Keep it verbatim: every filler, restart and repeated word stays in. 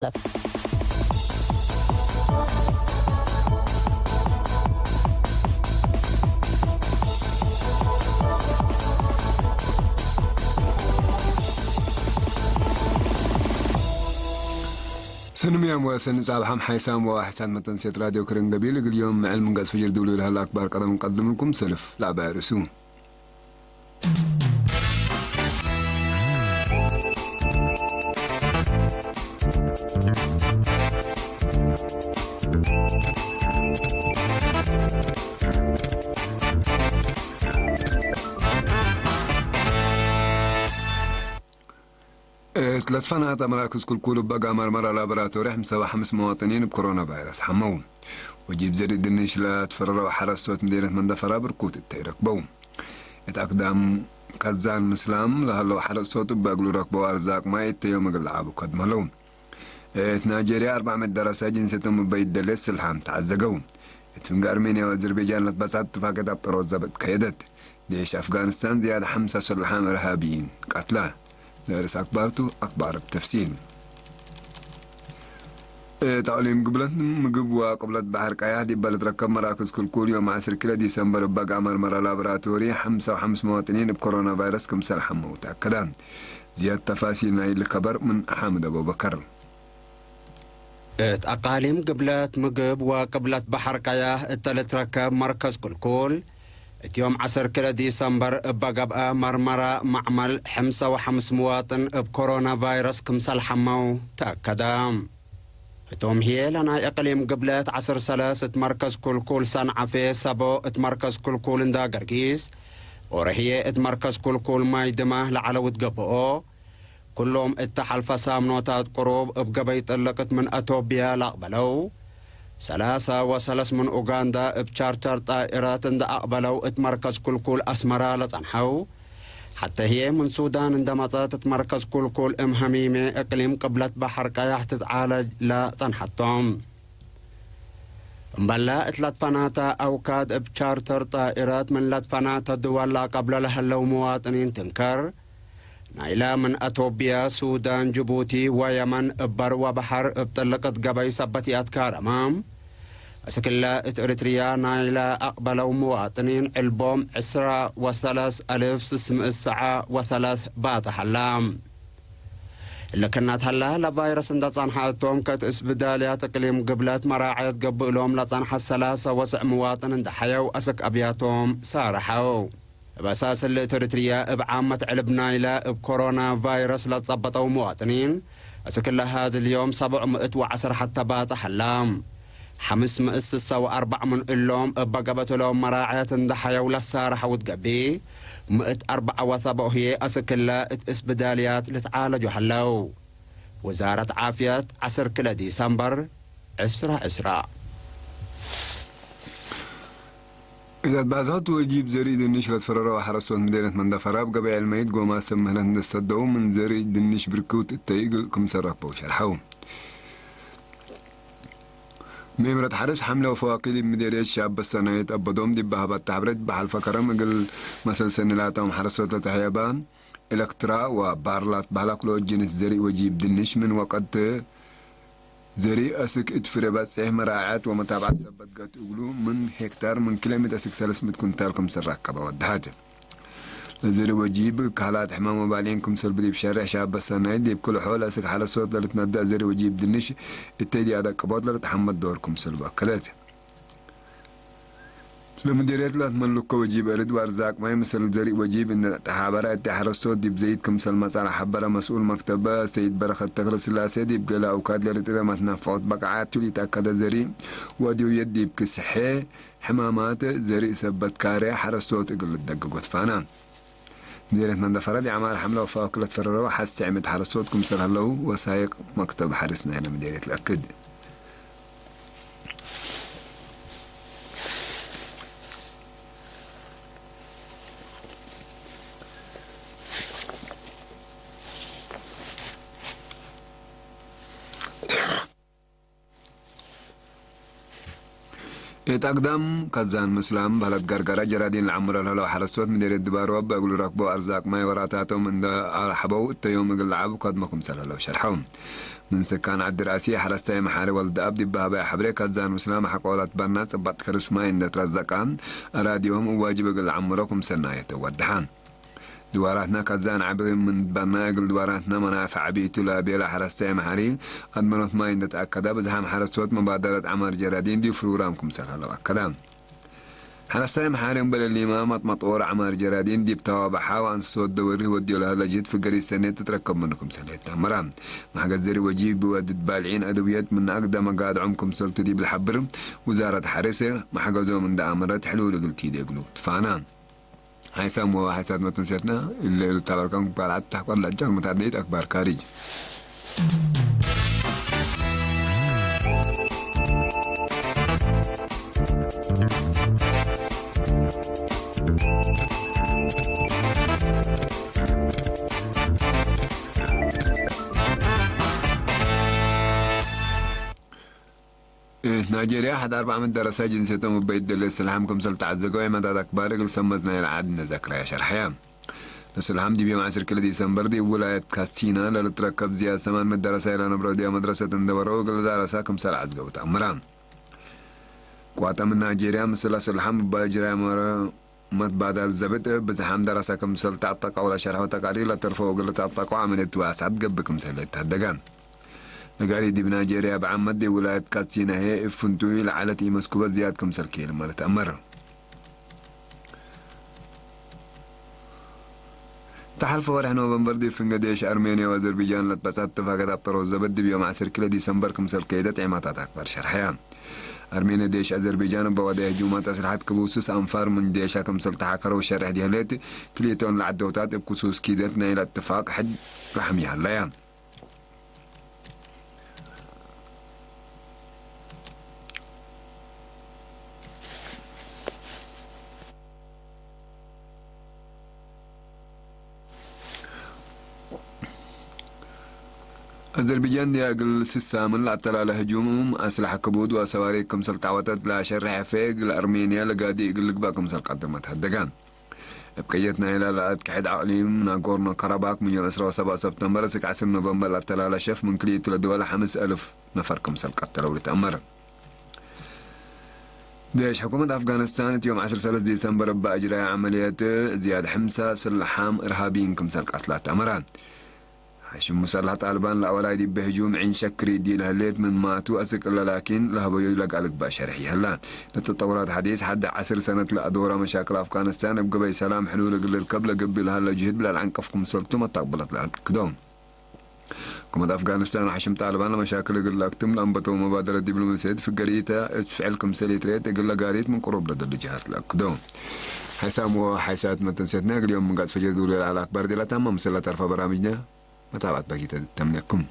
ለብ። ሰኒ ምያም ወሰኒ ጻብሐም ሓይሳም ወዋሕሳን መተንሴት ራድዮ ክርን ገቢል እግል ዮም ምዕል ምንቀጽ ፍጅር ድውሉ ለሀለ አክባር ቀደም እንቀድምልኩም ሰልፍ ለአባይ ርእሱ። እት ለትፈናተ መራክዝ ክልኩል እብ በጋ መርመራ ላቦራቶሪ፣ ሕምሳ ወሐምስ መዋጥኒን እብ ኮሮና ቫይረስ ሐመው። ወጂብ ዘርእ ድንሽ ለትፈረረው ሐረስቶት ምዴነት መንደፈራ ብርኩት እተ ኢረክበው። እት አክዳም ከዛን ምስላም ለሀለው ሐረስቶት እበ እግሉ ረክበው አርዛቅ ማይ እተ ዮም እግል ለዓቡ ከድመ ለው። እት ናይጄርያ አርበዕ ምእት ደረሰ ጅንስየቶም እበ ይደሌት ስልሓም ተዐዘገው። እት ፍንግ አርሜንያ ወአዘርቤጃን ለትበጻት እትፋቅየት አብጠሮት ዘብጥ ከየደት። ዴሽ አፍጋኒስታን ዝያድ ሐምሳ ሰልሓም እርሃብይን ቀትለ። ለርእስ አክባርቱ አክባር ብተፍሲል። እት አቅሊም ግብለት ምግብ ወቅብለት በሐር ቀያሕ ዲበ ልትረከብ መራክዝ ክልኩል ዮም ዐስር ክለ ዲሰምበር እበ ጋመር መርመራ ላቦራቶሪ ሐምሳ ወሐምስ መዋጥኒን እብ ኮሮና ቫይረስ ክምሰል ሐመው ተአከደ። ዝያድ ተፋሲል ናይሊ ከበር ምን ሓምድ አቡበከር። እት አቃሊም ግብለት ምግብ ወቅብለት በሐር ቀያሕ እተ ልትረከብ መርከዝ ክልኩል፣ እት ዮም ዐስር ክለ ዲሰምበር እበ ገብአ መርመራ መዕመል፣ ሕምሳ ወሐምስ ምዋጥን እብ ኮሮና ቫይረስ ክምሰል ሐመው ተአከደ። ህቶም ህዬ ለናይ እቅሊም ግብለት ዐስር ሰለስ እት መርከዝ ክልኩል ሰንዓፌ፣ ሰቦ እት መርከዝ ክልኩል እንዳ ገርጊስ፣ ኦሮ ህዬ እት መርከዝ ክልኩል ማይ ድመ ለዐለው ትገብኦ፣ ኩሎም እተ ሐልፈ ሳምኖታት ቅሩብ እብ ገበይ ጥልቅት ምን አቶብያ ለአቅበለው፣ ሰላሰ ወሰለስ ምን ኡጋንዳ እብ ቻርተር ጣኢረት እንደ አቅበለው እት መርከዝ ክልኩል አስመራ ለጸንሐው፣ ሐተ ህዬ ምን ሱዳን እንደ መጸት እት መርከዝ ክልኩል እም ሀሚሜ እቅሊም ቅብለት በሐር ቀያሕ ትትዓለጅ ለጸንሐቶም። እምበለ እት ለትፈናተ አውካድ እብ ቻርተር ጣኢረት ምን ለትፈናተ ድወል ለአቀብሎ ለህለው መዋጥኒን ትንከር፣ ናይለ ምን አቶብያ፣ ሱዳን፣ ጅቡቲ ወየመን እብ በር ወበሐር እብ ጥልቅት ገበይ ሰበት ይአትካረመ። አስክለ እት ኤሪትርያ ናይለ አቅበለው መዋጥኒን ዕልቦም ዕስራ ወሰለስ አልፍ ስስ ምእት ሰዓ ወሰለስ ባጽሕ ሀላ። እሊ ክናት ሀላ ለቫይረስ እንደ ጸንሐ እቶም ከእት እስብዳልያት እቅሊም ግብለት መራዐየት ገብእሎም ለጸንሐ ሰላሰ ወስዕ መዋጥን እንደ ሐየው አስክ አብያቶም ሳረሐው። እብ አሳስ እሊ እት ኤሪትርያ እብ ዓመት ዕልብ ናይለ እብ ኮሮና ቫይረስ ለትጸበጠው መዋጥኒን፣ አስክ ለሀድ ልዮም ሰብዕ ምእት ወዐስር ሐተ ባጽሕ ሀላ። ሐምስ ምእት ስሰ ወአርበዕ ምን እሎም እበ ገብአት እሎም መራዐየት እንደ ሐየው ለሳረሐው እት ገብእ፣ ምእት አርበዕ ወሰብዕ ህዬ አስክለ እት እስብዳልያት ልትዓለጁ ሀለው። ውዛረት ዓፍየት፣ ዐስር ክለ ዲሰምበር ዕስራ ዕስራ። እት አትባዝሖት ወጂብ ዘርኢ ድንሽ ለትፈረረው ሐረስቶት ምዴነት መንደፈራ እብ ገበያ እልመይት ጎማት ሰብ ምህለት እንደ ሰደው ምን ዘርኢ ድንሽ ብርኩት እተይ እግል ክምሰል ረክበው ሸርሐው። ሜምረት ሐርስ ሐምለ ወፈዋክህ ዲብ ምዴርየት ሻበት ሰናይት አበዶም ዲብ ሀበተ ሐብሬት በሐልፈ ከረም እግል መሰል ሰኒ ላቶም ሐረስቶት ለተህየበ ኤለክትራ ወባር ላትበህላ ክልኦት ጅንስ ዘርኢ ወጂብ ድንሽ ምን ወቀት ዘርኢ አስክ እት ፍሬ በጽሕ መራዐት ወመታብዐት ሰበት ገት እግሉ ምን ሄክታር ምን ክልኤ ምእት አስክ ሰለስ ምእት ኩንታል ክምሰል ረከበ ወደሐት። ለዘርኢ ወጂብ ካልኣት ሕማም ወባልዒን ክምሰል ብዲብ ሸሬሕ ሻበት ሰናይት ዲብ ክልሖ ለአስክ ሐረስቶት ለልትነደእ ዘርኢ ወጂብ ድንሽ እተይ ዲብ አደቅቦት ለልትሐመድ ዶር ክምሰል ወአከደት። ለምዴርየት ለትመልኮ ወጂብ እርድ ወአርዛቅ ማይ ምስል ዘርኢ ወጂብ እንደ ተሓበረ እት ሐረስቶት ዲብ ዘይድ ክምሰል መጽአ ለሐበረ መስኡል መክተበ ሰይድ በረኸት ተክለስላሴ ዲብ ገሌ አውካድ ለልትረመት ነፍዖት በቃዓቱ ሊተአከደ ዘርኢ ወአድውየት ዲብ ክስሐ ሕማማት ዘርኢ ሰበት ካሬ ሐረስቶት እግል ልትደገጎ ትፋነ። ምዴርየት መንደፈራ ዲብ ዐማር ሐምለ ወፈዋክህ ለትፈረረው ሐሴ ዕምት ሐረስቶት ክምሰል ሀለው ወሳይቅ መክተብ ሐርስ ናይለ ምዴርየት ለአክድ። እት አግዳም ካዛን ምስላም በህለት ገርገረ ጀራዲን ለዐምሮ ለህለው ሐረስቶት ምዴርየት ድባርወ እብ እግሉ ረክበው አርዛቅ ማይ ወራታቶም እንደ አርሐበው እተ ዮም እግል ለዐብ ከድሞ ክምሰል ህለው ሸርሐው። ምን ስካን ዐዲ ረአሲ ሐረስታይ መሓሪ ወልደአብ ዲብ ሀበያ ሐብሬ ካዛን ምስላም ሐቆ ለትበና ጽበጥ ክርስ ማይ እንደ ትረዘቀ አራዲሆም እብ ዋጅብ እግል ለዐምሮ ክምሰል ናየት ወደሐ። ድዋራትና ካዛን ዐቢ ምን በና እግል ድዋራትና መናፍዕ ዐቢ ቱ ለቤለ ሐረስታይ መሓሪ አድመኖት ማይ እንደ ተአከደ፣ ብዝሓም ሐረስቶት መባደረት ዐማር ጀራዲን ዲብ ፕሮግራም ክምሰል ሀለው አከደ። ሐረስታይ መሓሪ እምበል እሊመ መጥመጦር ዐማር ጀራዲን ዲብ ተዋበሐ ወአንስሶት ደወሪህ ወድዮ ለሀለ ጅህድ ፍገሪት ሰኔት ትትረከብ ምኑ ክምሰል ተአመረ። መሕገዝ ዘሪ ወጂብ ወድድ ባልዒን አደውየት ምን አግደ መጋድዖም ክምሰልቱ ዲብ ለሐብር ውዛረት ሐርስ መሕገዞም እንደ አመረት ሕሉል እግል ቲዴ እግሉ ትፋና። ሐይሳም ወሐይሳት መተንሴትና እለ እሉ ታበርከም ባልዓት ተሕቆር ለአጃር መታደይት አክባር ካሪጅ። ናይጄርያ ሐድ አርበዕ ምት ደረሳይ ጅንስየቶም እበ ይደለ ስልሓም ክምሰል ተዐዘገው ዔማታት አክባር እግል ሰመዝ ናይለ ዐድ ነዘክረየ ሸርሐየ። ለስልሓም ዲብ ዮም ዐስር ክልኤ ዲሰምበር ዲብ ውላየት ካትሲና ለልትረከብ ዝያድ ሰማን ምት ደረሳይ ለነብረው ዲብ መድረሰት እንደ ወረው እግል ዳረሳ ክምሰል ዐዝገው ተአምረ። ቋጠ ምን ናይጄርያ ምስለ ስልሓም እበ እጅራይ መረ መትባዳል ዘብጥ ብዝሓም ደረሰ ክምሰል ተአጠቀው ለሸርሐው ተቃሪር ለትርፎ እግል ልትአጠቀው ዐመልየት ወአስዐት ገብእ ክምሰል ለኢተሀደገ። ነጋሪት ዲብ ናይጄርያ እብ ዓመት ዲብ ውላየት ካትሲና ህዬ እብ ፍንቱይ ለዐለት ኢመስኩበት ዝያድ ክምሰል ክኢልመ ልትአመር። ተሐልፈ ወርሕ ኖቨምበር ዲብ ፍንገ ዴሽ አርሜንያ ወአዘርቢጃን ለትበጽሐት እትፋቀት አብጠሮት ዘብጥ ዲብ ዮም ዐስር ክልኤ ዲሰምበር ክምሰል ከይደት ዔማታት አክባር ሸርሐያ። አርሜንያ ዴሽ አዘርቤጃን እበ ወደ ህጁማት አስልሐት ክቡሱስ አንፋር ምን ዴሻ ክምሰል ተሓከረው ሸርሕ ዲህሌት፣ ክልኤቶን ለዐደውታት እብ ክሱስ ኪደት ናይለ እትፋቅ ሕድ ረሕም ይሀለያ። አዘርቢጃን ዲያ እግል ስሳ ምን ለአተላለ ህጁም አስለሐ ክቡድ ወሰዋሪክ ክምሰል ጣወተት ለአሸርሕ አፌ እግል አርሜንያ ለጋዲ እግል ልግበእ ክምሰል ቀድመት ሀደገ። እብ ቅየት ናይላ ለአትክሕድ አቅሊም ናጎርኖ ካራባክ ምን ዮም ዕስራ ወሰብዕ ሰብተምበር እስክ ዐስር ኖቨምበር ለአተላለ ሸፍ ምን ክልኢቱ ለድወል ሐምስ አልፍ ነፈር ክምሰል ቀተለው ልትአመር። ዴሽ ሕኩመት አፍጋኒስታን እት ዮም ዐስር ሰለስ ዲሰምበር እበ አጅረየ ዐመልየት ዝያድ ሕምሰ ስልሓም እርሃቢይን ክምሰል ቀትላት አመረ። ሐሽም ሙሰላሕ ጣልባን ለአወላይ ዲብ ህጁም ዒን ሸክሪ እዲ ለህሌት ምን ማቱ አስክ እለ ላኪን ለሀበዩ ለጋል እግባእ ሸርሕ ይሀላ። ለተጠውራት ሐዲስ ሐደ ዐስር ሰነት ለአዶረ መሻክል አፍጋኒስታን እብ ገበይ ሰላም ሕሉል እግል ልርከብ ለገብእ ለሀለ ጅህድ ለልዐንቀፍ ክምሰልቱ መታቅብለት ለአክዶ። ሕኩመት አፍጋኒስታን ወሐሽም ጣልባን ለመሻክል እግል ለአክትም ለአንበተው መባደረት ዲብሎማስየት ፍገሪተ እት ፍዕል ክምሰል ኢትርኤት እግል ለጋሪት ምን ቅሩብ ለደሉ ጀሃት ለአክዶ። ሐይሳም ወሐይሳት መተንሴትነ እግል ዮም ምን ጋጽ ፈጀር ዱር ለዐለ አክባር ዲላ ታማም ምስለ ተርፈ በራምጅነ መታብዐት በጊተ ተምኔኩም።